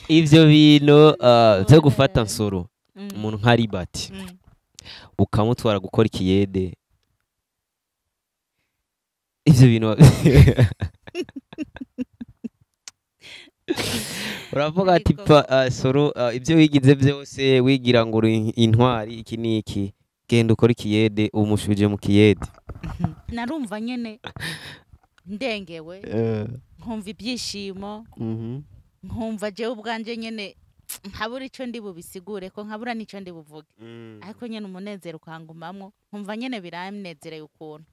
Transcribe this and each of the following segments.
Ivyo bintu vyo gufata Nsoro, umuntu nka Libert, ukamutwara gukora ikiyede, ivyo bintu uravuga ati pa Soro, ibyo wigize byose wigira ngo uri intwari iki n'iki, genda ukora ikiyede, umushuje mu kiyede. Narumva nyene ndengewe, nkumva ibyishimo, nkumva jewe ubwanje nyene nkabura ico ndi bubisigure ko nkabura n'ico ndi buvuge, ariko nyene umunezero ukangumamwo, nkumva nyene biranezereye ukuntu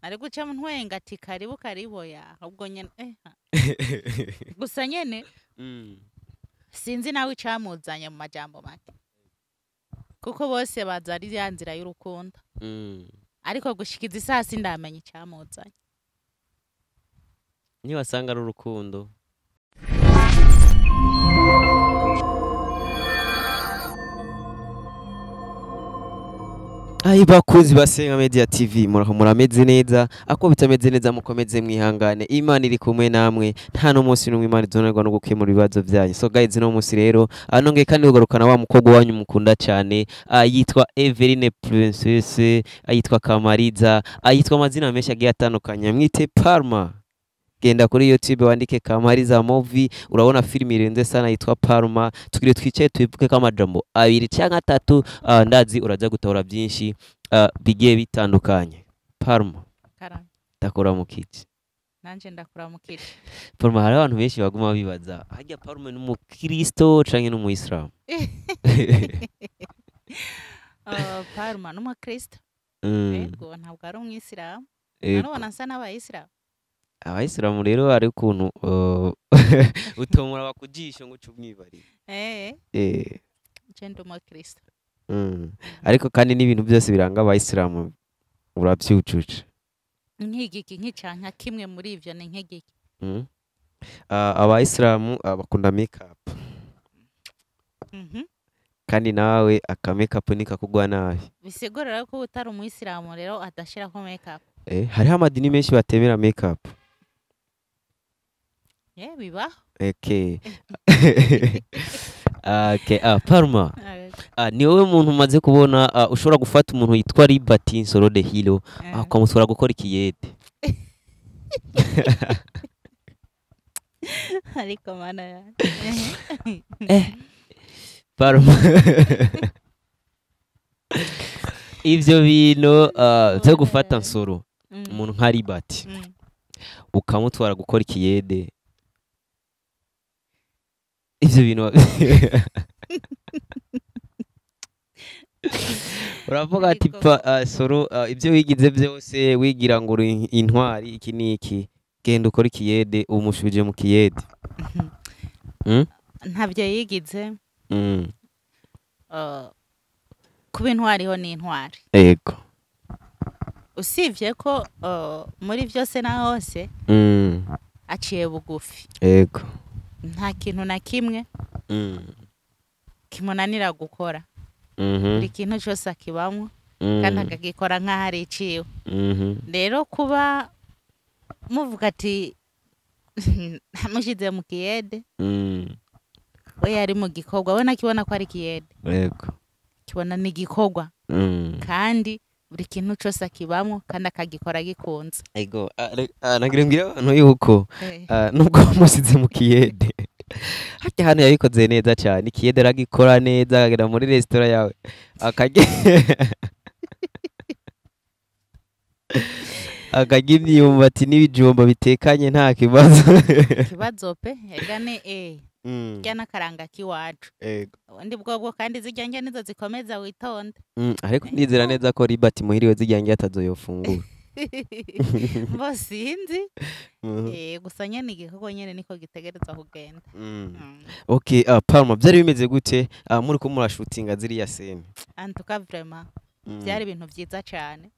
ari guca ntwenga ati karibu karibu ya ahubwo nyene gusa nyene sinzi nawe icamuzanye mu majambo make, kuko bose baza ari ya nzira y'urukundo, ariko gushikiza isaha sindamenya icamuzanye. Niwasanga ari urukundo. Ayi bakunzi basenga Media TV, muraho murameze neza, ako bitameze neza mukomeze mwihangane, Imana iri kumwe namwe, nta no munsi n'umwe Imana izonerwa no gukemura ibibazo byanyu. So guys, no munsi rero anongeye kandi kugarukana wa mukobwa wanyu mukunda cyane, yitwa Everine Princess, yitwa Kamariza, yitwa amazina menshi agiye atandukanye, mwite Palma. Genda kuri YouTube wandike Kamariza Movie, urabona filimi irenze sana yitwa Palma. Tugire twicaye tubivuge ko amajambo abiri cyangwa atatu, ndazi uraza gutora byinshi bigiye bitandukanye. Palma, ndakuramukije. Nanje ndakuramukije. Palma, hari abantu benshi baguma bibaza harya Palma ni umukristo canke ni umuyisilamu? Palma ni umukristo. Yego, ntabwo ari umwisilamu. Narubona nsa n'abayisilamu. Abayisilamu rero ari ukuntu utomora bakujisho ngo uce umwibarire. Je ndi umukristo. Ariko kandi n'ibintu byose biranga abayisilamu urabyujuje. Nk'igiki nk'icanka kimwe muri ivyo ni nk'igiki? Abayisilamu bakunda make up. Kandi nawe aka make up nikakugwa nabi. Bisigura ko utari umuyisilamu rero adashirako make up. Hariho amadini menshi batemera make up. Bibaho. Okay. Okay, Palma. Ni wowe muntu umaze kubona ushobora gufata umuntu yitwa Libert Nsoro the Hero, ukamusura gukora ikiyede. Ariko mana ya. Palma. Ivyo bintu vyo gufata Nsoro, umuntu nka Libert, ukamutwara gukora ikiyede, ivyo bintu uravuga ati pa Soro, ibyo wigize byose wigira ngo uri intwari iki n'iki, genda ukora ikiyede, umushuje mu kiyede. Ntabyo yigize. Kuba intwari ho ni intwari. Yego. Usivye ko muri byose na hose aciye bugufi. Yego. Nta kintu na kimwe kimunanira gukora. Buri kintu cyose akibamwo kandi akagikora nk'aho ari iciwe. Rero kuba muvuga ati amushize mu kiyede, we yari mu gikorwa, we nakibona ko ari kiyede. Yego. Kibona ni gikorwa. Kandi buri kintu cyose akibamwo kandi akagikora gikunze. Ego, nagira ngira abantu yuko nubwo musize mu kiyede, harya hano yabikoze neza cyane, ikiyede aragikora neza, akagera muri restaurant yawe akarya imyumbati n'ibijumba bitekanye nta kibazo. Kibazo pe, ega ni rya n'akaranga k'iwacu. Ubundi bwobwo kandi zirya ndya nizo zikomeza witonde. Ariko ndizera neza ko Libert muhiriwe zirya ndya atazoyofungura. Mbo sinzi. Gusa nyene igikorwa nyene niko gitegerezwa kugenda. Okay, Palma, byari bimeze gute muri ko murashutinga ziriya scene? En tout cas vraiment byari ibintu vyiza cyane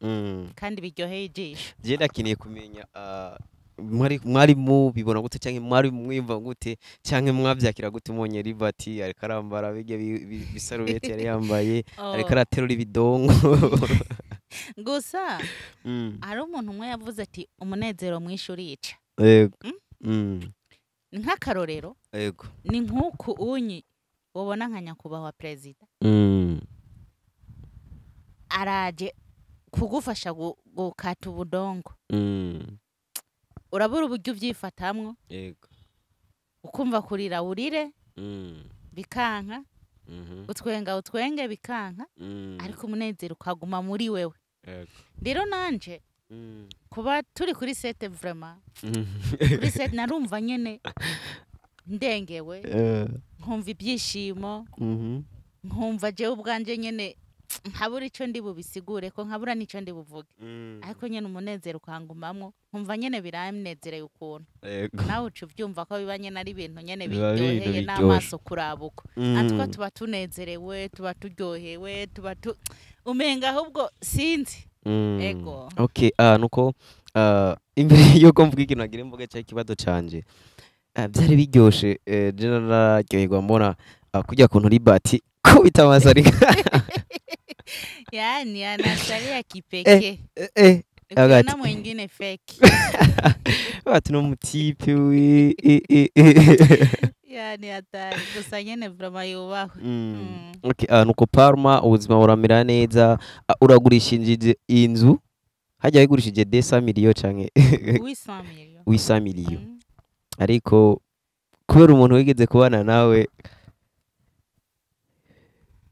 kandi biryoheye ijisho. Je ndakeneye kumenya mwari mubibona gute canke mwari mwimva gute canke mwavyakira gute umonye Libert ariko arambara bijya bisarubeti yari yambaye, ariko araterura ibidongo? Gusa hari umuntu umwe yavuze ati umunezero mwinshi urica. Yego. Nk'akarorero, Yego. ni nk'uku unyi wobona nka nyakubahwa perezida araje kugufasha gukata ubudongo, urabura uburyo ubyifatamwo, Yego. ukumva kurira urire bikanka, utwenga utwenge bikanka, ariko umunezero ukaguma muri wewe. Yego. Rero nanje kuba turi kuri set, vraiment kuri set narumva nyene ndengewe, nkumva ibyishimo, nkumva jewe ubwanje nyene nkabura ico ndi bubisigure ko, nkabura n'ico ndi buvuge, ariko nyene umunezero ukangumamwo, nkumva nyene biranezereye ukuntu. Nawe uca uvyumva ko biba nyene ari ibintu nyene Biba ari ibintu biryoheye biryoshe. n'amaso kuraba uko. Natwe tuba tunezerewe, tuba turyohewe, tuba tu umenga ahubwo sinzi. Ego. Okay, nuko imbere yuko mvuga ikintu nagira mvuge cyangwa ikibazo canje, byari biryoshe, je nararyoherwa mbona kurya kuntu Libert kubita amasari. Yani ana sari ya kipekee, eh ukiona Agati. mwingine fake. Bati no mutipe we eh. Yani hatari gusa nyene, vraiment yubahwe. Okay, nuko Parma ubuzima buramera neza, uragurisha inzu hajya wigurishije 200 miliyo canke 800 millions. 800 miliyo. Ariko kubera umuntu wigeze kubana nawe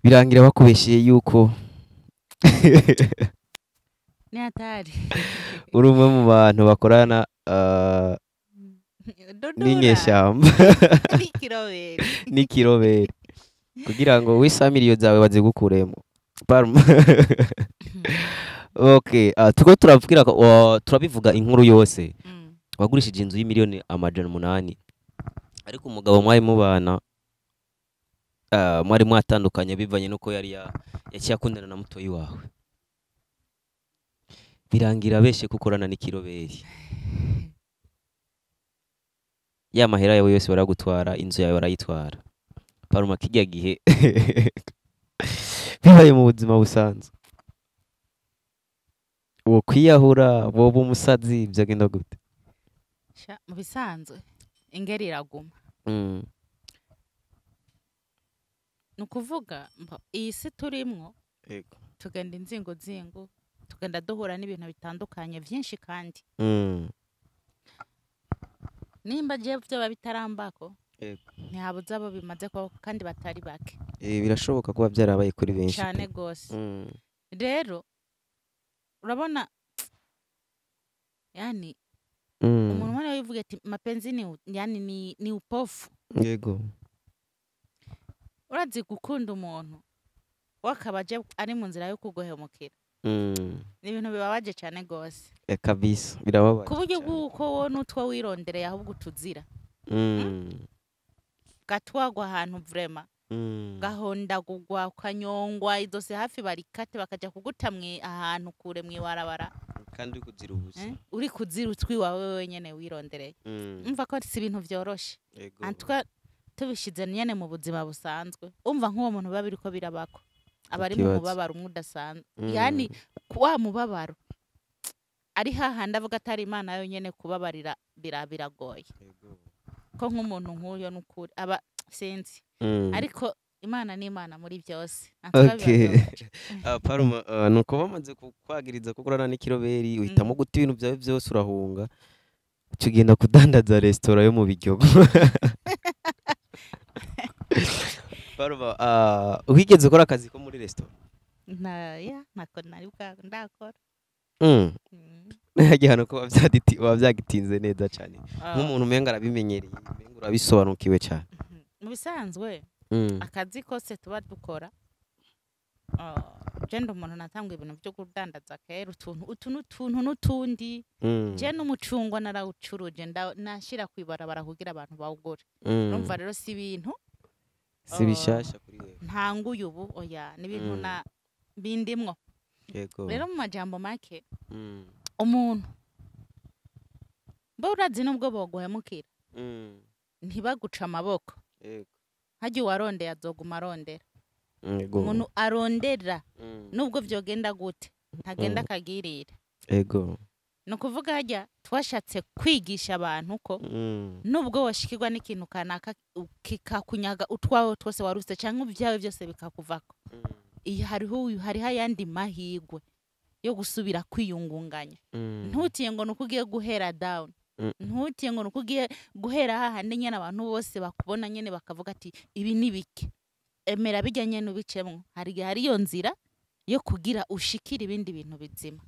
birangira bakubeshyeye yuko Ni hatari. uri umwe mu bantu bakorana Dodora. n'inyeshyamba n'ikiroberi. N'ikiroberi kugira ngo wisa miliyo zawe bazigukuremo, Parma. Okay, tuko turavugira turabivuga inkuru yose. Wagurishije inzu y'imiliyoni 800, ariko umugabo mwari mubana, mwari mwatandukanye bivanye nuko yari yaciye akundana na mutoyi wawe, birangira beshe kukorana n'ikiroberi, ya mahera yawe yose baragutwara, inzu yawe barayitwara. Paruma, kijya gihe bibaye mu buzima busanzwe uwo kwiyahura woba umusazi, byagenda gute? Sha, mu bisanzwe ingeri iraguma. Ni ukuvuga iyi si turimwo, tugenda inzingo zingo, tugenda duhura n'ibintu bitandukanye byinshi, kandi nimba je vyoba bitarambako, ntihabuze abo bimaze kubaho kandi batari bake. Birashoboka kuba byarabaye kuri benshi Cane pe. gose. Rero urabona, yani umuntu umwe wivuga ati mapenzi ni yani ni upofu. Urazi gukunda umuntu wakaba aje ari mu nzira yo kuguhemukira, ni ibintu bibabaje cane gose. Kabisa birababaje Ku buryo cane. bw'uko wowe n'utwo wirondereye ahubwo utuzira, gatwagwa ahantu vraiment, gahondagurwa, ukanyongwa idose hafi, barikate bakaja kuguta mwe ahantu kure mwibarabara. Kandi uri kuzira ubusa. Uri kuzira utwi wawe wenyene wirondereye. Umva ko si ibintu vyoroshe. Antwa tubishize nyene mu buzima busanzwe, umva nk'uwo muntu biba biriko birabako aba ari mu Ikibazo. mubabaro umwe udasanzwe, yani wa mubabaro ari hahandi avuga atari Imana yonyene kubabarira biragoye. Ko nk'umuntu nk'uyo n'ukuri aba sinzi, ariko Imana ni Imana muri byose. Antwa Okay. biragoye. Paruma, nuko bamaze kukwagiriza ko ukorana n'ikiroberi, uhitamo guta ibintu byawe byose urahunga, uca ugenda kudandaza resitora yo mu Biryogo. Paruma, wigeze ukora akazi ko muri resitora? Ya, ntako nari bwa ndakora. Hajya ko waba byagitinze neza cyane, nk'umuntu umenga arabimenyereye, umenga urabisobanukiwe cyane. Mu bisanzwe akazi kose tuba dukora, je ndi umuntu natanga ibintu byo kudandaza kera, utuntu utu n'utuntu n'utundi. Je n'umucungwa narawucuruje, nashira kwibarabara kugira abantu bawugure. Urumva rero si ibintu Si bishasha kuri wewe. ntanguye ubu, oya, ni ibintu na bindimwo. Rero mu majambo make, umuntu mba urazi nubwo boguhemukira, ntibaguca amaboko, harya uwarondeye azoguma arondera. Umuntu arondera, nubwo vyogenda gute, ntagenda akagirira. Ni ukuvuga hajya twashatse kwigisha abantu ko nubwo washikirwa n'ikintu kanaka kikakunyaga utwawe twose waruse cyangwa ibyawe byose bikakuvako, iyo hariho ayandi mahirwe yo gusubira kwiyungunganya. Ntutiye ngo nuko ugiye guhera down, ntutiye ngo nuko ugiye guhera hahandi nyene abantu bose bakubona nyene bakavuga ati ibi ni bike. Emera bijya nyene ubicemwo, hari igihe hari iyo nzira yo kugira ushikira ibindi bintu bizima.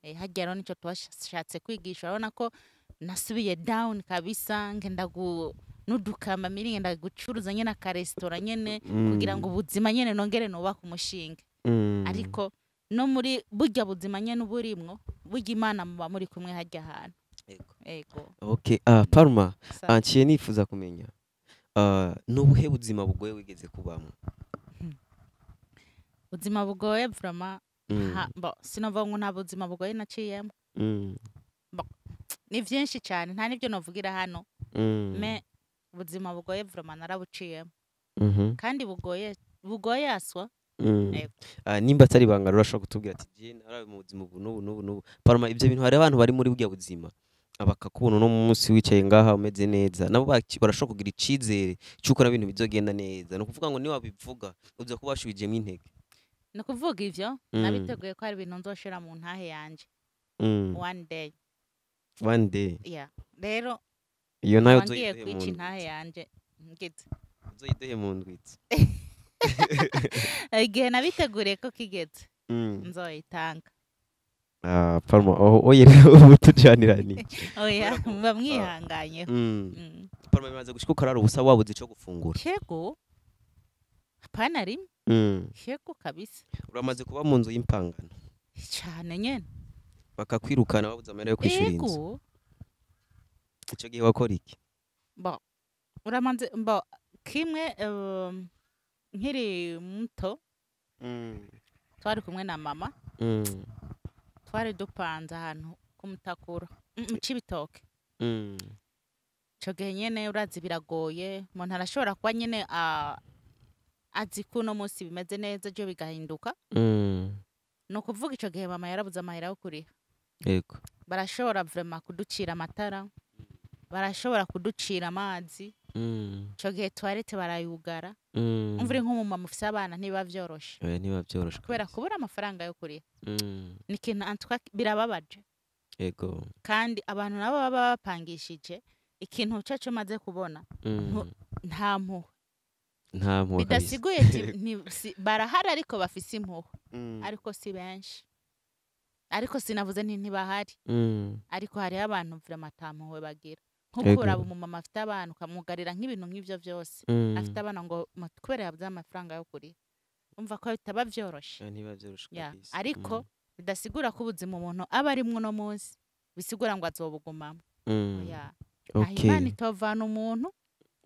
Hajya rero nicyo twashatse kwigisha. Urabona ko nasubiye down kabisa, ngenda n'udukamba miri, ngenda gucuruza nyene akaresitora nyene kugira ngo ubuzima nyene nongere nubake umushinga. Ariko no muri burya buzima nyene uburimwo, burya Imana muba muri kumwe hajya ahantu. Ego. Okay, Palma, anciye nifuza kumenya nubuhe buzima bugoye wigeze kubamwo? Ubuzima bugoye vraiment, sinovuga ngo nta buzima bugoye naciyemo. Ni vyinshi cyane, nta nibyo novugira hano. Me ubuzima bugoye vraiment narabuciyemo. Kandi bugoye aswa. Nimba atari banga urashobora kutubwira ati je narabe mu buzima ubu n'ubu n'ubu n'ubu. Palma, ibyo bintu hari abantu bari muri burya buzima abakakubona no munsi wicaye ngaha umeze neza, nabo barashobora kugira icizere cy'uko na bintu bizogenda neza. No kuvuga ngo ni wabivuga uza kuba washubijemo intege. No kuvuga ivyo nabiteguye ko hari ibintu nzoshira mu ntahe yanje. One day. One day. Yeah. Rero iyo nayo ngiye kwica intahe yanje ngize. Uzoyiduhe mu ndwitsi. Igihe nabiteguriye ko kigeze nzoyitanga. Palma, oye ubu tujanirani. Oya, muba mwihanganye. Palma, bimaze gushika ukarara ubusa wabuze ico gufungura. Yego. Hapana rimwe. Yego kabisa. Uramaze kuba mu nzu y'impangano. Cyane nyene. Bakakwirukana babuze amahera yo kwishura inzu. Ico gihe wakora iki? Bo. Uramaze bo kimwe nkiri muto. Twari kumwe na mama. Twari dupanze ahantu kumutakura mu Cibitoke. Ico gihe nyene urazi biragoye, umuntu arashobora kuba nyene azi ko uno munsi bimeze neza ejo bigahinduka. Ni ukuvuga ico gihe mama yarabuze amahera yo kuriha. Yego. Barashobora vraiment kuducira amatara, barashobora kuducira amazi. Ico gihe toilette barayugara. Umva uri nk'umumama ufise abana ntibiba vyoroshe. Ntibiba vyoroshe kubera kubura amafaranga yo kuriha. Ni ikintu antwa birababaje. Yego. Kandi abantu nabo baba bapangishije ikintu caco maze kubona nta mpuhwe. Nta mpuhwe bidasiguye barahari ariko bafise impuhwe. Ariko si benshi. Ariko sinavuze nti ntibahari. Ariko hariho abantu vraiment ata mpuhwe bagira. Nkuko uraba umumama afite abana ukamugarira nk'ibintu nk'ivyo byose. Afite abana ngo kubera yabuze amafaranga yo kuriha. Umva ko bitaba vyoroshe. Ntiba vyoroshe kabisa. Ariko bidasigura ko ubuzima umuntu aba arimwo no munsi bisigura ngo azobugumamo. Okay. Imana itovana umuntu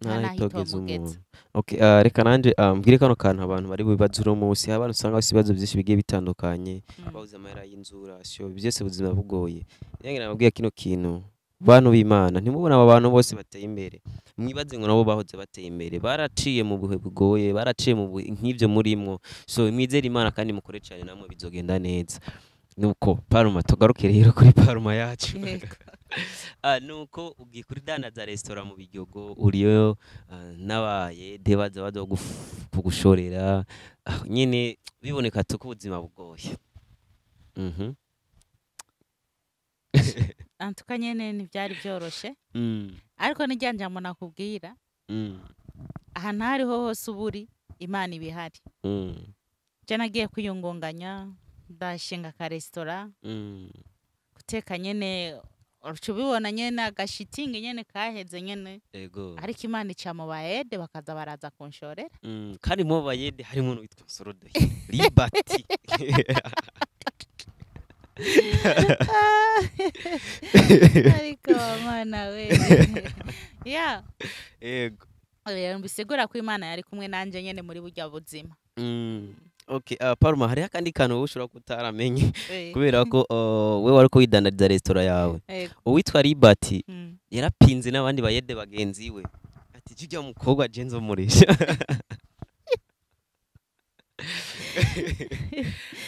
nta umuntu. Okay, reka nanje mbwire kano kantu abantu bari bubibaze uno munsi. Abantu usanga bafise ibibazo byinshi bigiye bitandukanye, babuze amahera y'inzu, rasiyo, byose ubuzima bugoye. Nyangira nababwiye kino kintu. Bantu b'Imana, ntimubona aba bantu bose bateye imbere, mwibaze ngo nabo bahoze bateye imbere, baraciye mu buhe bugoye, baraciye mu nk'ivyo murimwo. So mwizere Imana kandi mukore cyane namwe bizogenda neza. Nuko Palma, tugaruke rero kuri Palma yacu. Nuko ugiye kuri dandaza restaurant mu Biryogo, uriyo n'abaye debaza baza kugushorera, nyine biboneka tuko ubuzima bugoye. Antuka nyene ntivyari vyoroshe. Ariko nijyanja mbona kubwira. Ahantu hariho hose uburi Imana ibihari. Je nagiye kwiyungunganya, ndashinga ka restaurant. Guteka nyene ucubibona nyene agashitingi nyene kaheze nyene. Ego. Ariko Imana ica mu bayede bakaza baraza kunshorera. Kandi mu bayede harimo n'uwitwa Sorodoye Liberty. Ariko mana we. Yeah. Ego. Bisigura ko Imana yari kumwe nanje nyene muri burya buzima. Okay, Palma, hari akandi kantu ushobora kutaramenye kubera ko we wariko widandariza restaurant yawe. Uwitwa Liberty yarapinze n'abandi bayede bagenzi we. Ati jya mukobwa je nzomurisha.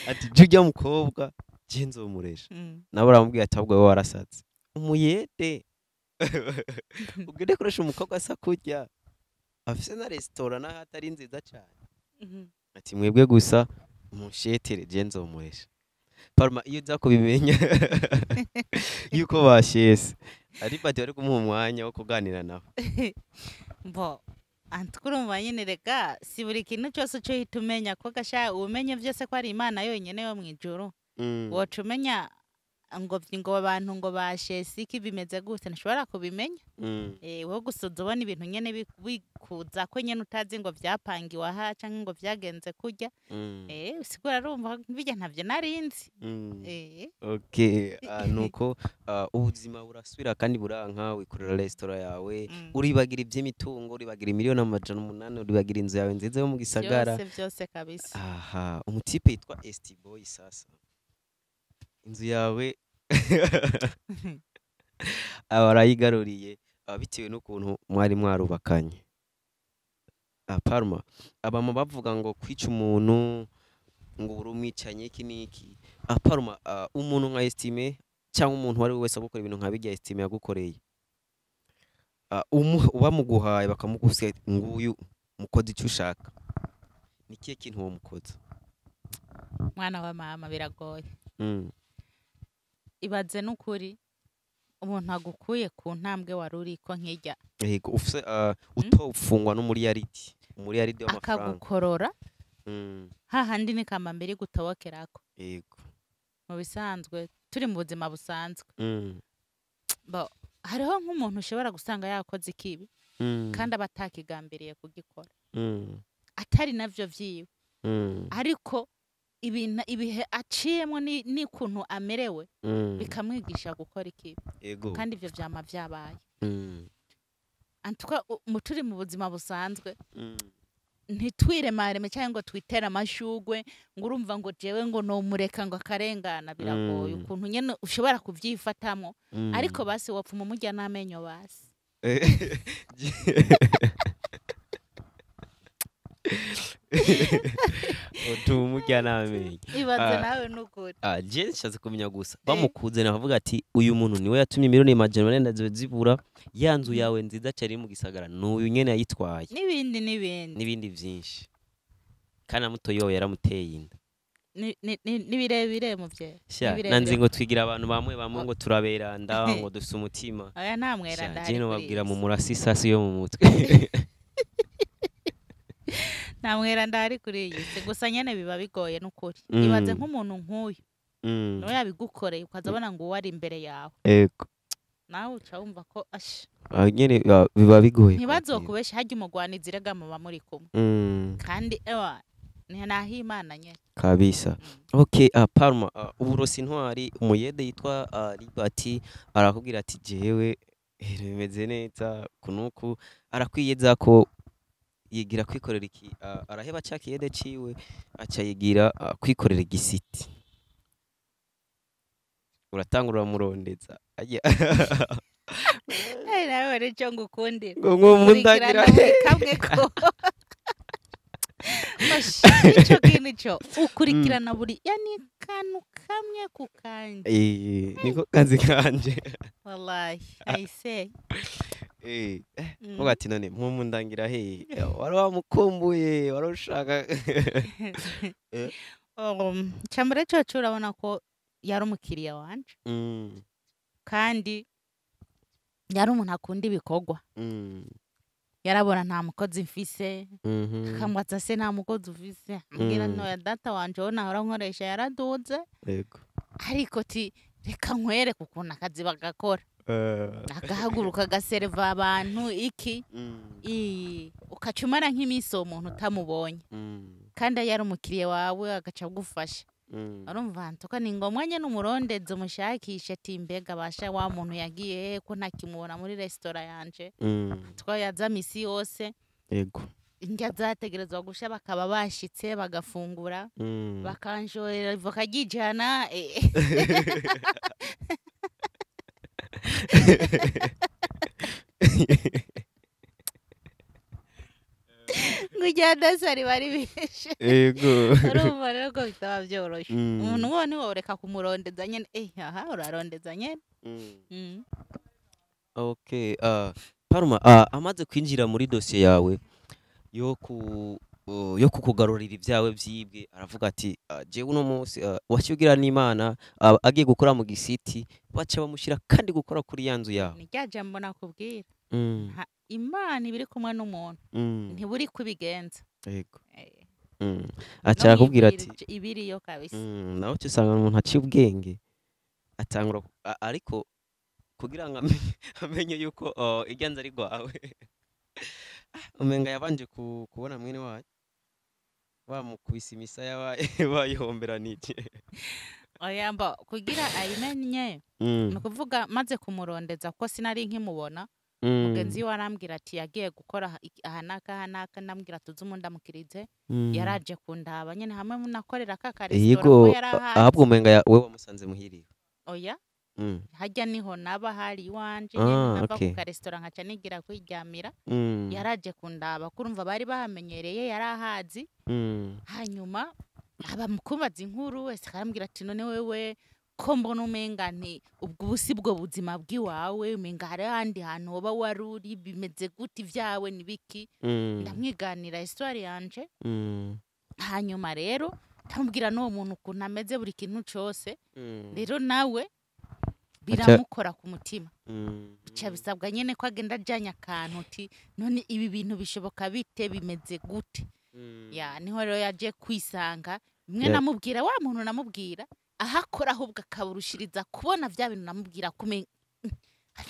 Ati jya mukobwa Je nzomuresha. Nawe uramubwira ati ahubwo wowe warasatse umuyede, ugende kuresha umukobwa asa kurya afise na resitora naho atari nziza cane. Ati mwebwe gusa mushetere, je nzomuresha. Parma, iyo uza kubimenya yuko bashese ari bati bari kumuha umwanya wo kuganira nawe. Bo antukurumva nyine, rega si buri kintu cyose uco uhita umenya ko gasha umenye byose ko ari Imana yonyine yo mu ijuru. Woca umenya ngo abantu ngo bashese iki, bimeze gute, ntushobora kubimenya. Wowe gusa uza ubona ibintu nyene bikuza ko nyene utazi ngo vyapangiwe aha canke ngo vyagenze kurya. Usigura urumva bijya ntavyo narinzi. Okay, nuko ubuzima burasubira kandi buranka, wikorera resitora yawe, uribagira iby'imitungo, uribagira 800,000,000, uribagira inzu yawe nziza yo mu gisagara. Byose byose kabisa. Aha umutipe yitwa ST Boy, sasa inzu yawe aba arayigaruriye, bitewe n'ukuntu mwari mwarubakanye. Parma, abama bavuga ngo kwica umuntu ngo uri umwicanyi iki n'iki. Parma, umuntu nka Estime cyangwa umuntu uwo ari we wese agukora ibintu nka bijya Estime yagukoreye, bamuguhaye bakamugusiga nguyu mukoze icyo ushaka, ni ikihe kintu uwo mukoza? Mwana wa mama, biragoye. Ibaze n'ukuri umuntu agukuye ku ntambwe wari uriko nk'ijya. Yego, ufise utofungwa n'umuriyaridi, umuriyaridi w'amafaranga, akagukorora hahandi ni kambambiri gutobokerako. Mu bisanzwe turi mu buzima busanzwe, bo hariho nk'umuntu ushobora gusanga yakoze ikibi kandi aba atakigambiriye kugikora, atari navyo vyiwe, ariko ibintu ibihe aciyemo n'ukuntu amerewe bikamwigisha gukora ikibi. Kandi ivyo vyama vyabaye. Antuka mu turi mu buzima busanzwe, ntitwiremareme cyangwa ngo twitere amashugwe ngo urumva ngo jewe ngo nomureka ngo akarengana, biragoye ukuntu nyene ushobora kuvyifatamwo. Ariko basi wopfuma umurya n'amenyo basi. Utumurya n'amenyo. Ibaze nawe n'ukuri. Je nshatse kumenya gusa bamukunze navuga ati uyu muntu niwe yatumye 400,000,000 zibe zibura, ya nzu yawe nziza cyane iri mu gisagara n'uyu nyene yayitwaye, n'ibindi n'ibindi n'ibindi vyinshi, kandi na mutoyi wawe yaramuteye inda. Ni birebire muvyeyi. Sha, Ni birebire. Nanzi ngo twigira abantu bamwe bamwe ngo turaberanda, ngo dufise umutima. Oya, nta mweranda Sha, hari je kuri nobabwira iyi mu si. murasi isasi yo mu mutwe. Nta mweranda hari kuri iyi si, gusa nyene biba bigoye n'ukuri. Ibaze nk'umuntu nk'uyu niwe yabigukoreye, ukaza ubona ngo uwo ari imbere yawe, nawe uca wumva ko asha. Nyene biba bigoye kwakira. Ntibazokubeshe, harya umugwanizi rega muba muri kumwe, kandi ewa ni naho Imana nyene. Kabisa. Okay, Palma, uburosi intwari umuyede yitwa Liberty arakubwira ati jewe bimeze neza kunuku, arakwiyeza ko yigira kwikorera iki, araheba ca kiyede ciwe aca yigira kwikorera igisiti, uratangura uramurondeza ajya. Nawe rero ico ngukundira, ngo nkomundagira ukurikirana buri kamwe ko Basha, ico kintu ico ukurikirana buri yani kantu kamwe ku kandi. Niko kazi kanje. Wallahi I say. Uvuga ati none nkomundangira hehe, wari wamukumbuye, wari ushaka. Icambere coco urabona ko yari umukiriya wanje, kandi yari umuntu akunda ibikorwa. Yarabona nta mukozi mfise, akambaza se nta mukozi ufise, ambwira ntoya data wanje wo nahora nkoresha yaraduze, ariko ti reka nkwereke ukuntu akazi bagakora, agahaguruka agaserva abantu iki. Ukaca umara nk'iminsi uwo muntu utamubonye, kandi yari umukiriya wawe, agaca agufasha. Urumva ntuka ni ngombwa nyene umurondeze, umushakishe ati mbega basha wa muntu yagiye he ko ntakimubona muri resitora yanje? Twayaza misi yose, indya zategerezwa gusha bakaba bashitse bagafungura, bakanshorera ivoka ry'ijana. Ngo irya dasa riba ribishe. Ego. Urumva rero ko bitaba byoroshe. Umuntu uwo ntiworeka kumurondeza nyene, aha urarondeza nyene. Okay, Parma, amaze kwinjira muri dosiye yawe yo kukugarurira ibyawe byibwe, aravuga ati jewe uno munsi washyugira n'Imana, agiye gukora mu gisiti, baca bamushyira kandi gukora kuri ya nzu yawe. Ni rya jambo nakubwira. Imana ibiri kumwe n'umuntu, ntiburi kubigenza. Yego. Aca arakubwira ati ibiriyo kabisa. Nawe usanga umuntu aciye ubwenge atangura ariko kugira ngo amenye yuko irya nzu ari rwawe. Umenga yabanje kubona mwene wacu bamukubise imisaya bayihomberanije. Oya, mba kugira ayimenye ni ukuvuga maze kumurondeza kuko sinari nkimubona. Mugenzi we arambwira ati yagiye gukora aha n'aka aha n'aka, ndamubwira tuzi umundamukirize, yaraje kundaba nyene hamwe munakorera ka karesitora ko yarahazi. Ahubwo umenga wewe wamusanze muhiriwe. Oya. Hajya niho naba hari iwanje nyene, nava ku karesitora nkaca nigira kwiryamira. Yaraje kundaba kurumva bari bahamenyereye, yarahazi. Hanyuma aba mukubaza inkuru wese arambwira ati none wewe ko mbona umenga nti ubwo busi bwo buzima bw'iwawe, umenga hari ahandi hantu woba waruri, bimeze gute ibyawe nibiki? Ndamwiganira histoire yanje. Hanyuma rero ndamubwira n'uwo muntu ukuntu ameze buri kintu cose. Rero nawe biramukora ku mutima. Bica bisabwa nyene ko agenda ajanye akantu uti none ibi bintu bishoboka bite, bimeze gute? Ya niho rero yaje kwisanga mwe namubwira wa muntu namubwira ahakora ahubwo akaburushiriza kubona vya bintu namubwira kumenga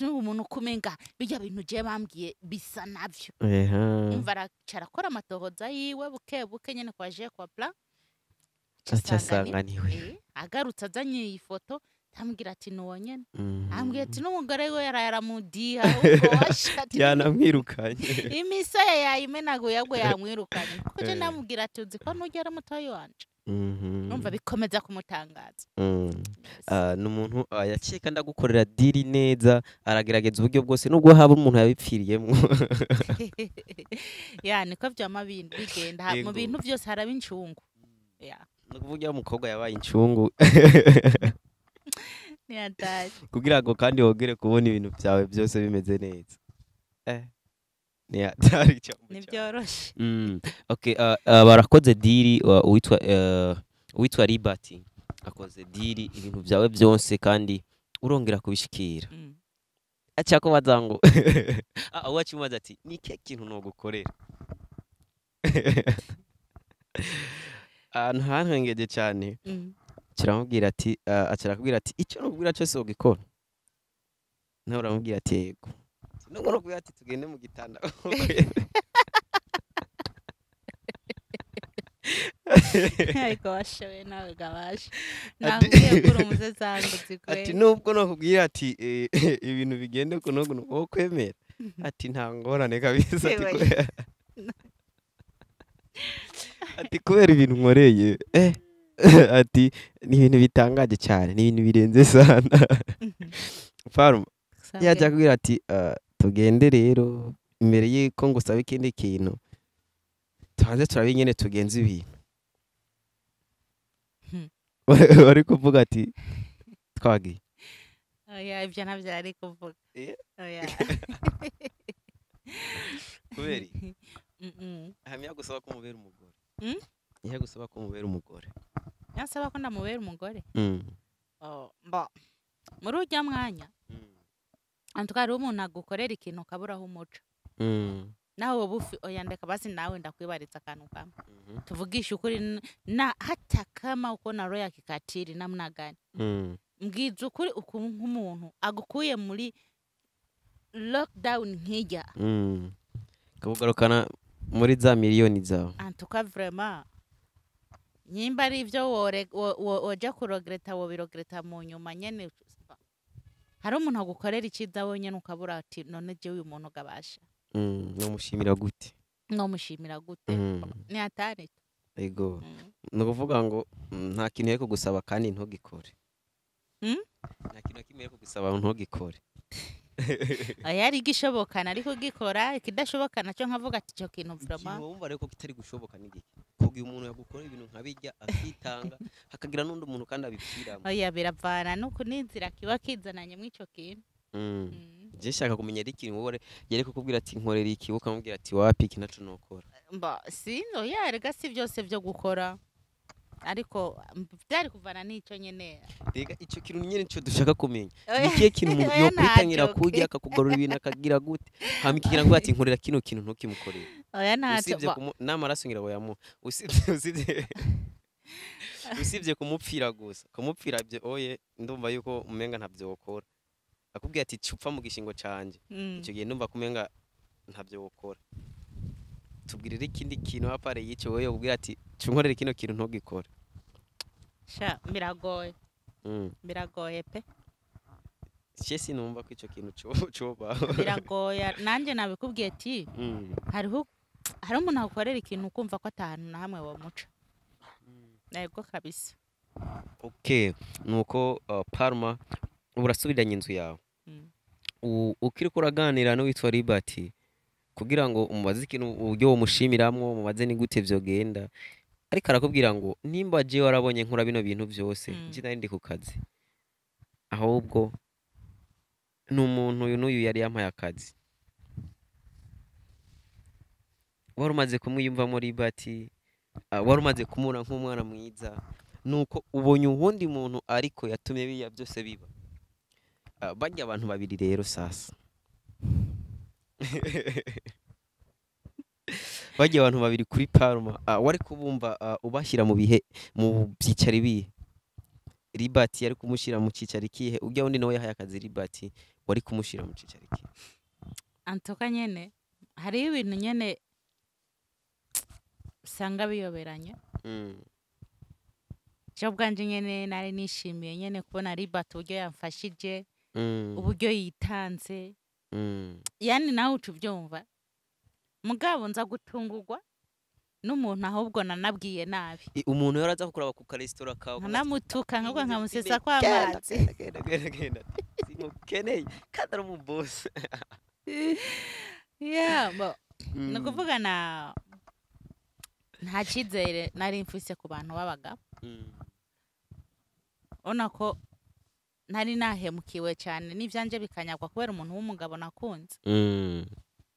n'uwo muntu kumenga bijya bintu je bambwiye bisa navyo. Umva aracara akora amatohoza yiwe buke buke nyene kwa je kwa plan. Acasanga niwe. Agarutse azanye iyi foto ambwira ati nuwo nyene. Ambwira ati n'umugore we yaramudiha ubwo washati yanamwirukanye. Imisaya yayimenaguye ahubwo yamwirukanye. Kuko je namubwira ati uzi ko nugera mutoyi wanje. Numva bikomeza kumutangaza. N'umuntu yaciye kandi agukorera diri neza, aragerageza uburyo bwose nubwo haba umuntu yabipfiriyemo. Ya niko vyama bigenda mu bintu byose haraba incungu. Ya. Nukuvuga umukobwa yabaye incungu. Ni kugira ngo kandi wogere kubona ibintu byawe byose bimeze neza. Ni atari cyo. Ni byoroshe. Okay, barakoze diri, uwitwa Liberty akoze diri ibintu byawe byose kandi urongera kubishikira. Acha ko bazango. Uwacimubaza ati ni kihe kintu no gukorera? Ntankengeje cyane. Kiramubwira ati acarakubwira ati icyo nokubwira cyose ugikora. Nawe uramubwira ati yego. Nubwo nokubwira ati tugende mu gitanda. Ariko washowe nawe gabasha. Nakubwiye ko urumuze zangutse kwe. Ati nubwo nokubwira ati ibintu bigende kuno kuno kwemera. Ati nta ngorane kabisa ati kubera ibintu nkoreye. Ati ni ibintu bitangaje cyane, ni ibintu birenze sana. Faruma yaje kubwira ati tugende rero imbere y'iko ngo sabe ikindi kintu tubanze turabe nyene tugenze ibintu. Bari kuvuga ati twagiye. Oya ibyo ntabyo ari kuvuga. Oya. Kubera hamya gusaba ko mubera umugore. Ihe gusaba ko mubera umugore. Yansaba ko ndamubera umugore. Mba muri ujya mwanya. Antwari umuntu agukorera ikintu kaburaho umuco. Nawe bufi oya ndeka basi nawe ndakwibaritsa akantu kamwe. Tuvugisha ukuri na hata kama uko na roya kikatiri namna gani. Mbwiza ukuri nk'umuntu agukuye muri lockdown nkijya. Kabugarukana muri za miliyoni zawe. En tout cas vraiment nyimba ari ivyo woja kurogreta wobirogreta mu nyuma nyene. Hari umuntu agukorera iciza wenyene ukabura ati none je uyu muntu gabasha. Nomushimira gute? Nomushimira gute? Ni atari. Ego. Nukuvuga ngo nta kintu yeko gusaba kandi ntugikore. Nta kintu kimwe yeko gusaba ntugikore. Oya, ari igishoboka nari kugikora, ikidashoboka nacyo nkavuga ati icyo kintu Ikintu vraiment. Wumva rero ko kitari gushoboka ni giki, kugira umuntu yagukora ibintu nkabijya akitanga, hakagira n'undi muntu kandi abipfiramo? Oya, biravana nuko n'inzira kiba kizananye mw'ico kintu. Je nshaka kumenya ari ikintu wowe yari kukubwira ati nkorera iki, ukamubwira ati wapi, iki naco nokora. Mba sinzi, oya, rega si byose byo gukora, ariko byari kuvana n'ico nyene. Rega ico kintu nyene nico dushaka kumenya. Oya, Ni ikihe kintu umuntu oya, yokwitangira ntaco. kurya, akakugarura ibintu, akagira gute, hama ikigira ngo ati nkorera kino kintu, ntukimukorere? Oya, ntaco. Usibye n'amaraso ngira ngo yamuha, usibye kumupfira gusa, kumupfira byo oye, ndumva yuko umenga ntabyo wokora. Akubwiye ati cupfa mu gishingo canje, icyo gihe ndumva kumenga ntabyo wokora. Tubwirire ikindi kintu à part y'icyo wowe yokubwira ati cunkorere kino kintu, ntugikore. Sha, biragoye. Biragoye pe. Je sinumva ko ico kintu cobaho. Biragoye, nanjye nabikubwiye ati hariho umuntu agukorera ikintu ukumva ko atahantu na hamwe womuca, yego kabisa. Okay, nuko Palma, ubu urasubiranye inzu yawe. Ukiriko uraganira n'uwitwa Liberty kugira ngo umubaze ikintu, uburyo womushimiramwo, umubaze ni gute vyogenda, ariko arakubwira ngo nimba jewe warabonye nkora bino bintu vyose, je nari ndi ku kazi, ahubwo ni umuntu uyu n'uyu yari yampaye akazi. Wari umaze kumwiyumvamo Liberty, wari umaze kumubona nk'umwana mwiza, nuko ubonye uwundi muntu ariko yatumye biriya byose biba. Barya abantu babiri rero sasa, barya abantu babiri kuri Palma, wari kubumva ubashyira mu bihe, mu byicaro ibihe? Liberty yari kumushyira mu cyicaro ikihe? Ujya wundi nawe yahaye akazi Liberty, wari kumushyira mu cyicaro ikihe? Antoka nyene hariho ibintu nyene usanga biyoberanye. Je ubwanje nyene nari nishimiye nyene kubona Libert uburyo yamfashije, uburyo yitanze, yani nawe uca ubyumva. Mugabo nza gutungurwa n'umuntu ahubwo nanabwiye nabi. Umuntu yari aza kukuraba ku karesitora kawe, nkanamutuka, nkabwo nkamusesa genda, kw'amazi. Genda, genda, genda, genda, simukeneye, kandi ari umubosi. Yeah, bo ni ukuvuga na nta cyizere nari mfise ku bantu b'abagabo. Ubona ko nari nahemukiwe cyane n'ibyanje bikanyagwa kubera umuntu w'umugabo nakunze.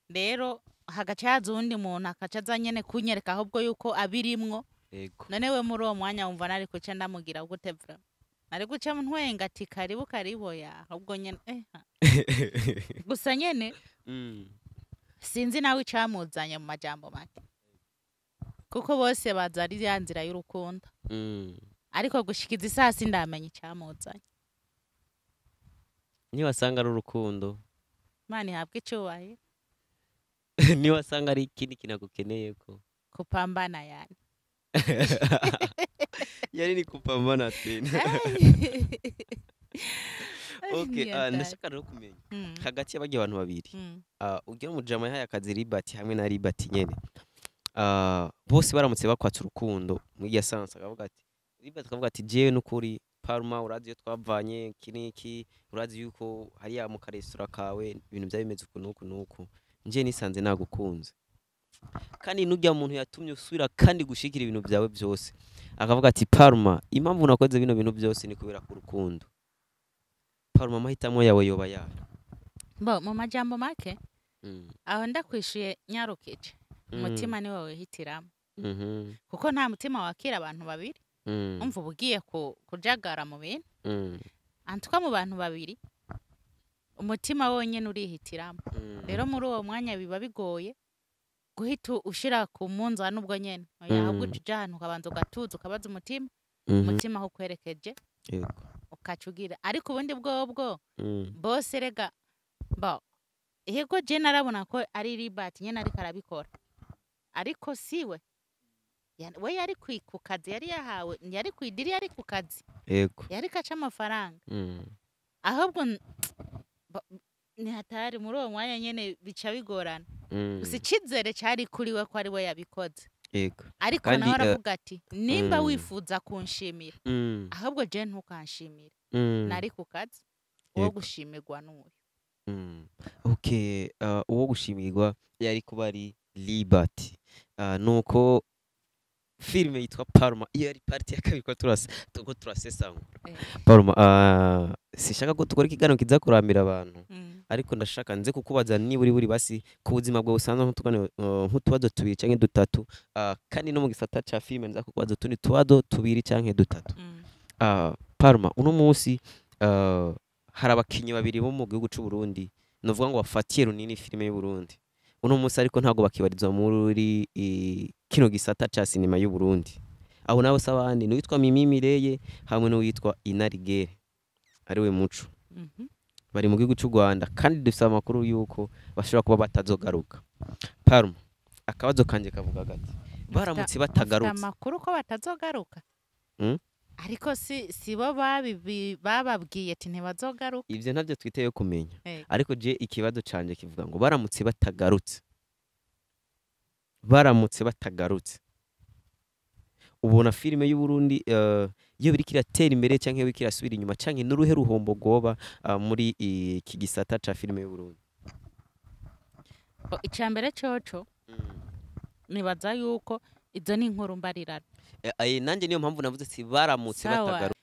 Rero hagaca haza uwundi muntu, akaca aza nyene kunyereka ahubwo yuko abirimwo. None we muri uwo mwanya wumva nari kuca ndamugira gute? Vra nari guca ntwenga ati karibu karibu ya ahubwo nyene ha. Gusa nyene sinzi nawe icamuzanye mu majambo make, kuko bose baza ari ya nzira y'urukundo, ariko gushikiza isaha sindamenya icamuzanye. Niwasanga ari urukundo. Imana ihabwe icubahiro. Niwasanga ari ikindi kintu agukeneye ko Kupambana yani. Yari ni kupambana tena. Okay, ndashaka rero kumenya hagati y'abagiye abantu babiri, ugira umujama yahaye akazi Liberty hamwe na Liberty nyene, bose baramutse bakwatse urukundo muri iya sansa, akavuga ati, Liberty akavuga ati jewe n'ukuri Palma, urazi iyo twavanye iki n'iki, urazi yuko hariya mu karesitora kawe ibintu byari bimeze uku n'uku n'uku, nje nisanze nagukunze, kandi nujya muntu yatumye usubira kandi gushikira ibintu byawe byose, akavuga ati Palma, impamvu nakoze bino bintu byose ni kubera ku rukundo. Palma, amahitamo yawe yoba yayo? Bo mu majambo make, aho ndakwishuye nyarukije, umutima niwe wihitiramo, kuko nta mutima wakira abantu babiri. Umva, uba ugiye kujagara mu bintu. Antuka mu bantu babiri umutima wonyene urihitiramo. Rero muri uwo mwanya biba bigoye guhita ushira ku munzani ubwo nyene. Oya, ahubwo uca uja ahantu ukabanza ugatuza, ukabaza umutima, umutima aho ukwerekeje, ukaca ugira. Ariko ubundi bwobwo bose rega bo yego, je narabona ko ari Libert nyene ariko arabikora, ariko siwe. We yari ku kazi yari yahawe, yari kwidiri, yari ku kazi, yariko aca amafaranga. Ahubwo ni hatari muri uwo mwanya nyene bica bigorana. Gusa icizere cari kuri we ko ari we yabikoze, ariko nawe aravuga ati nimba wifuza kunshimira, ahubwo je ntukanshimire, nari ku kazi, uwo gushimirwa n'uyu. Okay, uwo gushimirwa yari kuba ari Liberty. Nuko filime yitwa Parma iyo ari partie ya kabiri ko turasa tuko turasesangura. Parma, sishaka ko tukora ikiganiro kiza kurambira abantu, ariko ndashaka nze kukubaza niba uri buri basi ku buzima bwawe busanzwe nk'utubazo tubiri canke dutatu, kandi no mu gisata ca filime nza kukubaza utundi tubazo tubiri canke dutatu. Parma, uno munsi hari abakinyi babiri bo mu gihugu c'u Burundi novuga ngo bafatiye runini filime y'u Burundi uno munsi, ariko ntabwo bakibarizwa muri kino gisata ca sinema y'u Burundi. Abo nabo se abandi ni uwitwa Mimi Mireye hamwe n'uwitwa Inarigere ariwe Muco. Bari mu gihugu cy'u Rwanda kandi dufite amakuru y'uko bashobora kuba batazogaruka. Parma, akabazo kanje kavuga gati baramutse batagarutse. Amakuru ko batazogaruka? Ariko si bo bababwiye ati ntibazogaruka. Ivyo ntabyo twiteye kumenya. Ariko je ikibazo canje kivuga ngo baramutse batagarutse, baramutse batagarutse, ubona filime y'u Burundi iyo biriko iratera imbere canke biriko irasubira inyuma, canke n'uruhe ruhombo rwoba muri iki gisata ca filime y'u Burundi? Ica mbere coco nibaza yuko izo ni inkuru mbarirano. Nanjye niyo mpamvu navuze ati baramutse batagarutse.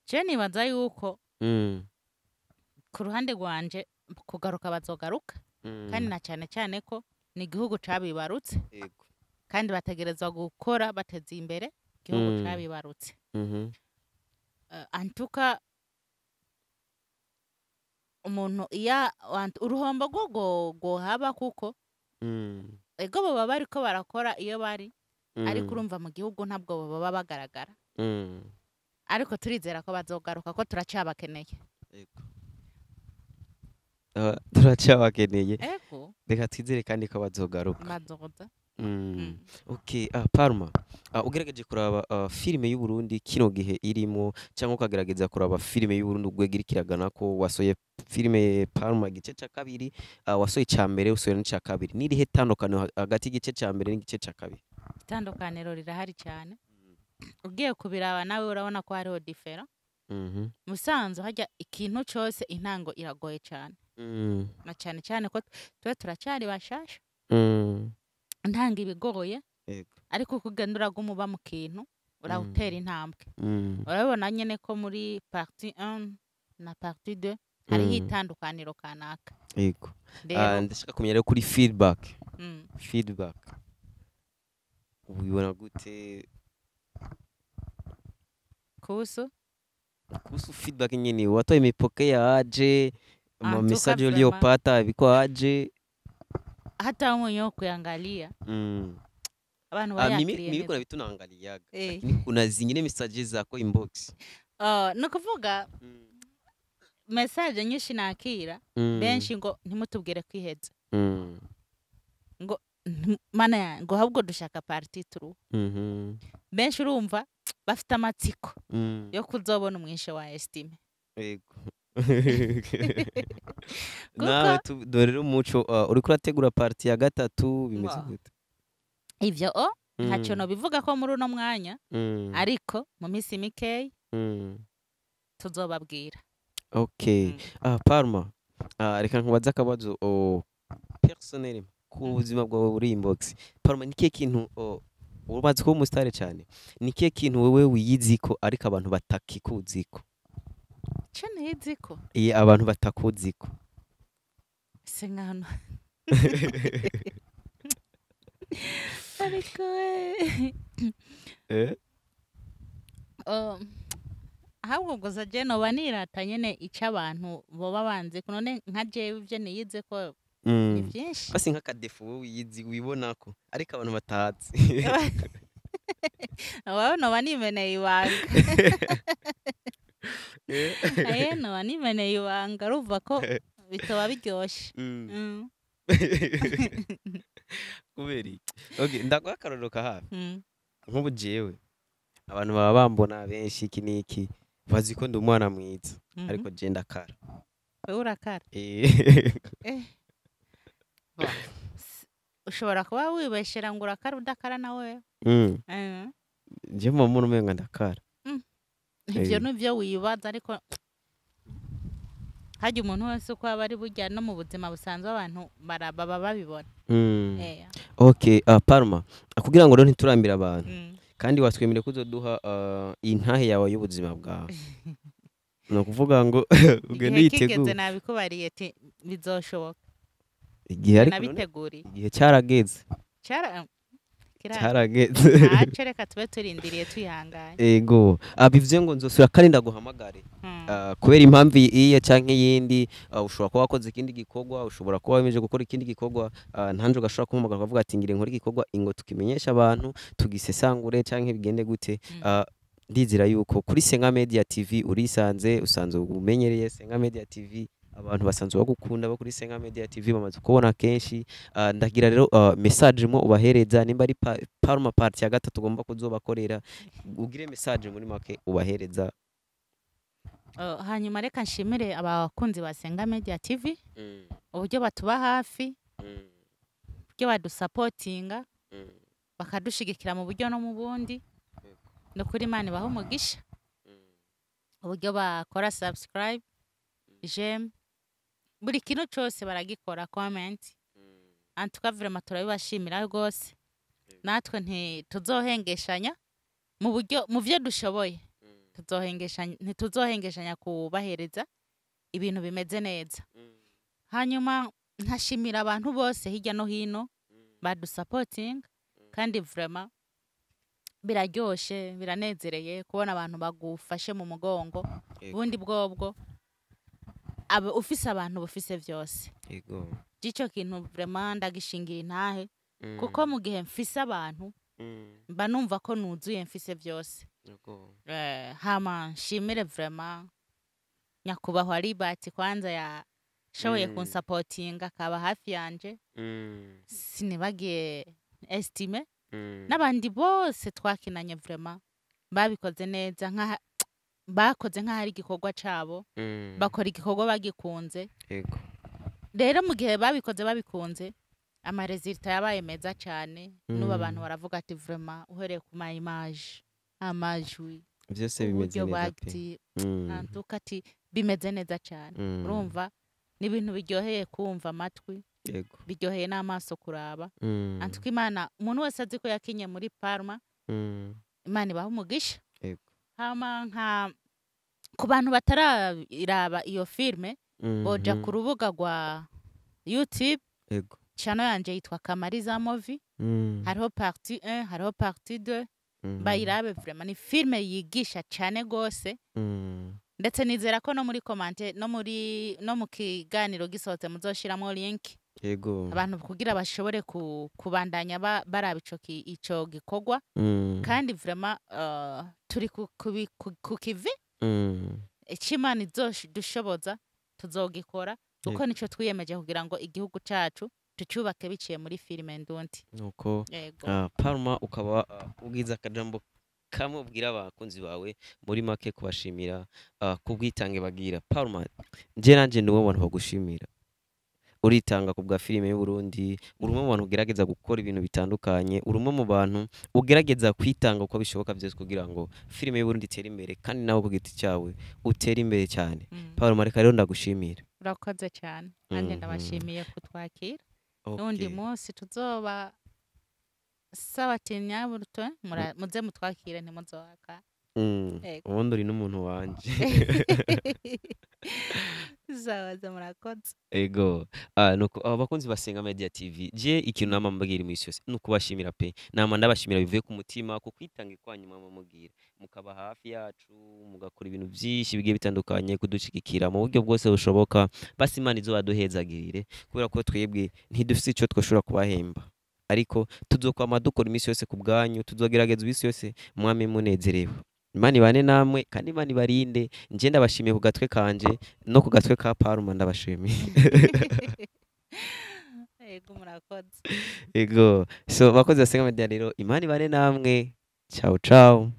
Je nibaza yuko ku ruhande rwanje kugaruka bazogaruka, kandi na cyane cyane ko ni igihugu cabibarutse. Kandi bategerezwa gukora bateza imbere igihugu cabibarutse. Antuka umuntu iya uruhombo rwo rwohaba kuko ego baba bariko barakora iyo bari, ariko urumva mu gihugu ntabwo baba bagaragara. Ariko turizera ko bazogaruka ko turacabakeneye. Turacabakeneye. Ego. Reka twizere kandi ko bazogaruka. Bazoza. Okay, Parma, ugerageje kuraba filime y'u Burundi kino gihe irimo, cyangwa ukagerageza kuraba filime y'u Burundi ugwegera ikiragana ko wasoye filime Parma igice ca kabiri, wasoye ca mbere usoye n'ica kabiri, nirihe tandukaniro hagati y'igice ca mbere n'igice ca kabiri? Itandukaniro rirahari cyane. Ugiye kubiraba nawe urabona ko hariho different. Musanzu hajya ikintu cyose intango iragoye cyane. Na cyane cyane ko twe turacyari bashasha. Ntanga ibigoye. Ariko kugenda uraguma mu kintu urawutera intambwe. Urabona nyene ko muri partie 1 na partie 2 hariho itandukaniro kanaka. Yego. Ndashaka kumenya rero kuri feedback. Feedback ubibona gute? Kuhusu feedback nyene watu imepokea aje? Ma message uliyopata biko aje? Hata mwenyewe kuangalia. Abantu bayakiriye. Mimi kuna vitu naangaliaga. Lakini kuna zingine message zako inbox. Nukuvuga message nyinshi nakira benshi ngo ntimutubwire kwiheza. Ngo mana ngo ahubwo dushaka partie 3. Benshi urumva bafite amatsiko yo kuzobona umwishe wa Estime. Yego. Nawe dorero umuco uriko urategura partie ya gatatu bimeze gute? Ivyo ntacyo no bivuga ko muri uno mwanya, ariko mu minsi mikeyi tuzobabwira. Okay. Parma, reka nkubaze akabazo personnel ku buzima bwawe buri inbox. Parma, ni kihe kintu umaze kuba umusitari cyane, ni kihe kintu wewe wiyiziko ariko abantu batakikuziko? Cyo niyiziko? Iye abantu batakuziko. Se nkano. Ariko ahubwo gusa je noba nirata nyene ico abantu boba banzi none nka jewe ivyo niyize ko ni byinshi. Basi nk'akadefu wowe wiyizi wibonako ariko abantu batazi. Wowe noba nimeneye ibanga. Aye noba nimeneye ibanga urumva ko bitoba biryoshe. Kubera iki? Okay, ndaguha akarorero ka hafi. Nk'ubu jewe abantu baba bambona benshi iki n'iki bazi ko ndi umwana mwiza, ariko je ndakara. Wewe urakara? Ushobora kuba wibeshera ngo urakara udakara nawe. Je mama umenga ndakara. Ivyo nivyo wibaza ariko Hajya umuntu wese uko aba ari, burya no mu buzima busanzwe abantu baba babibona. Okay, Palma, kugira ngo rero ntiturambire abantu, kandi watwemereye ko uzoduha intahe yawe y'ubuzima bwawe, ni ukuvuga ngo ugende Igihe kigeze, yitegure. nabikubariye ati bizoshoboka. Igihe ariko none Nabiteguriye. igihe cyarageze. Cara kira. Cyarageze. Ntaco, reka tube turindiriye twihanganye. Ego, bivuze ngo nzosubira kandi ndaguhamagare. Kubera impamvu iyihe canke iyindi, ushobora kuba wakoze ikindi gikorwa, ushobora kuba wemeje gukora ikindi gikorwa, ntanje ugashobora kumpamagara ukavuga ati ngire nkore igikorwa, ingo tukimenyesha abantu, tugisesangure canke bigende gute. Ndizera yuko kuri Senga Media TV urisanze, usanzwe umenyereye Senga Media TV, abantu basanzwe bagukunda bo kuri Senga Media TV bamaze kubona kenshi. Ndagira rero message mo ubahereza, nimba ari Palma part ya gatatu ugomba kuzobakorera, ugire message muri make ubahereza. Hanyuma reka nshimire abakunzi ba Senga Media TV uburyo batuba hafi, uburyo badusapotinga, bakadushigikira mu buryo no mu bundi. Ni ukuri Imana ibaha umugisha, uburyo bakora subscribe, j'aime, buri kintu cyose baragikora, comment. En tout cas, vraiment turabibashimira rwose. Natwe ntituzohengeshanya mu buryo, mu byo dushoboye tuzohengeshanya, ntituzohengeshanya kubahereza ibintu bimeze neza. Hanyuma nkashimira abantu bose hirya no hino badusapotinga, kandi vraiment biraryoshe, biranezereye kubona abantu bagufashe mu mugongo. Ubundi bwobwo aba ufise abantu bufise vyose. Ico kintu vraiment ndagishingira intahe, kuko mu gihe mfise abantu mba numva ko nuzuye, mfise vyose. Hama nshimire vraiment nyakubahwa Libert, kwanza yashoboye kunsapotinga akaba hafi yanje. Sinibagiye Estime n'abandi bose twakinanye, vraiment babikoze neza, nkaha bakoze nk'aho ari igikorwa cabo, bakora igikorwa bagikunze. Rero mu gihe babikoze babikunze, ama résultats yabaye meza cyane. N'ubu abantu baravuga ati vraiment, uhereye ku ma image, amajwi, Vyose bimeze uburyo neza pe. bagiti antuka ati bimeze neza cyane. Urumva ni ibintu biryoheye kumva amatwi, biryoheye n'amaso kuraba. Antuka Imana, umuntu wese azi ko yakinye muri Parma, Imana ibaha umugisha. Hama nka ku bantu batararaba iyo filme, boja ku rubuga rwa YouTube, channel yanje yitwa Kamariza Movie. Hariho partie 1, hariho partie 2. Bayirabe, vraiment ni filme yigisha cyane gose. Ndetse nizera ko no muri commentaire, no mu kiganiro gisohotse, muzoshiramo link abantu kugira bashobore kubandanya baraba ico gikorwa. Kandi vraiment turi ku kivi. Icyo Imana izodushoboza tuzogikora, kuko nico twiyemeje kugira ngo igihugu cacu tucyubake biciye muri filime ndundi. Nuko Yego. Palma, ukaba ugize akajambo kamwe ubwira abakunzi bawe muri make, kubashimira ku bwitange bagira. Palma, nje nanje ni wowe bantu bagushimira, uritanga ku bwa filime y'u Burundi, uri umwe mu bantu ugerageza gukora ibintu bitandukanye, uri umwe mu bantu ugerageza kwitanga uko bishoboka byose kugira ngo filime y'u Burundi itere imbere, kandi nawe ku giti cyawe utere imbere cyane. Palma, reka rero ndagushimira. Urakoze cyane, nanjye ndabashimiye kutwakira. N'undi munsi tuzoba saba ati nyaburuto muze mutwakire, ntimuzohaka. Yego. Ubundi uri n'umuntu wanje. Zabaza, murakoze. Ego. Nuko abakunzi basenga Media TV, je ikintu nama mbabwira imisi yose ni ukubashimira pe. Nama ndabashimira bivuye ku mutima ku kwitange kwanyu, mwama mubwira mukaba hafi yacu, mugakora ibintu byinshi bigiye bitandukanye kudushigikira mu buryo bwose bushoboka. Basi Imana izobaduhezagirire, kubera ko twebwe ntidufise ico twoshobora kubahemba, ariko tuzokwama dukora imisi yose ku bwanyu, tuzogerageza imisi yose mwame munezerewe. Imana ibane namwe kandi Imana ibarinde. Nje ndabashimiye ku gatwe kanje no ku gatwe ka Paruma, ndabashimiye. Yego, murakoze. Ego. So bakozi basenga media rero, Imana ibane namwe. Ciao ciao.